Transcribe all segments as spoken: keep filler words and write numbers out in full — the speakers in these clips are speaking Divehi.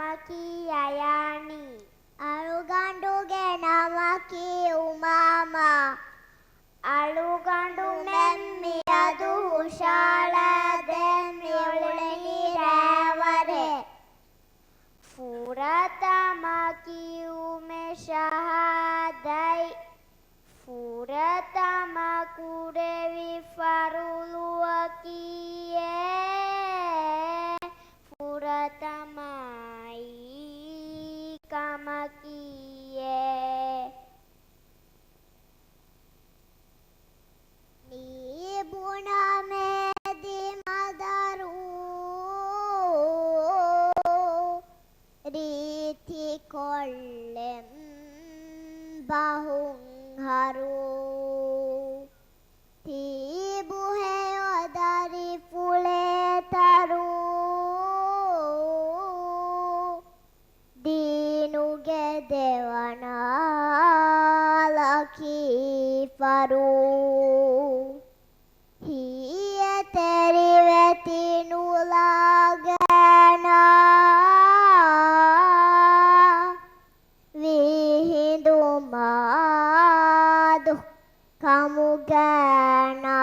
ނަމަކީ އަޔާނީ. އަޅުގަނޑުގެ ނަމަކީ އުމާމާ. އަޅުގަނޑުމެން މިއަދު ހުށަހަޅައިދޭން މިއުޅެނީ ރައިވަރެއް. ފުރަތަމަ ކިޔުމެއް ޝަހާދަތް. ފުރަތަމަ ކުރެވި ފަރުޟުއަކީއޭ. ފުރަތަމަ އީ ކަމަކީއޭ. ނީ ބުނަމޭ ދިމަދަރު ރީތިކޮށްލެން ބަހުންހަރު. ތީބުހެޔޮ ދަރިފުޅޭ ތަރު. ދީނުގެ ދެވަނަ އަލަކީ ފަރު. ހިޔެތެރިވެ ތިނުލާގޭނާ. ވީހިނދު މާދު ކަމުގޭނާ.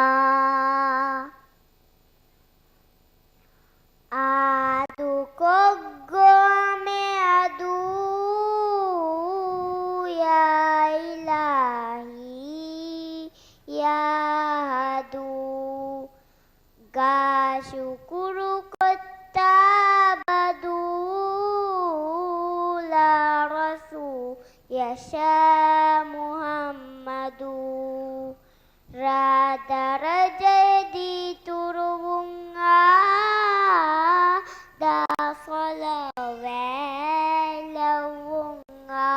އާދު ކޮށްގޮ މިއަދު ޔާ އިލާހީ ޔާ ހަދު. ގާ ޝުކުރު ކޮށްތާ ބަދޫލާ ރަސޫލަށާ މުޙައްމަދު. ރާ ދަރަޖައެއް ދީ ތުރުވުންއާ، ދާ ޞަލަވާތް ލެއްވުންއާ.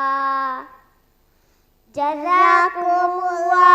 جزاكم الله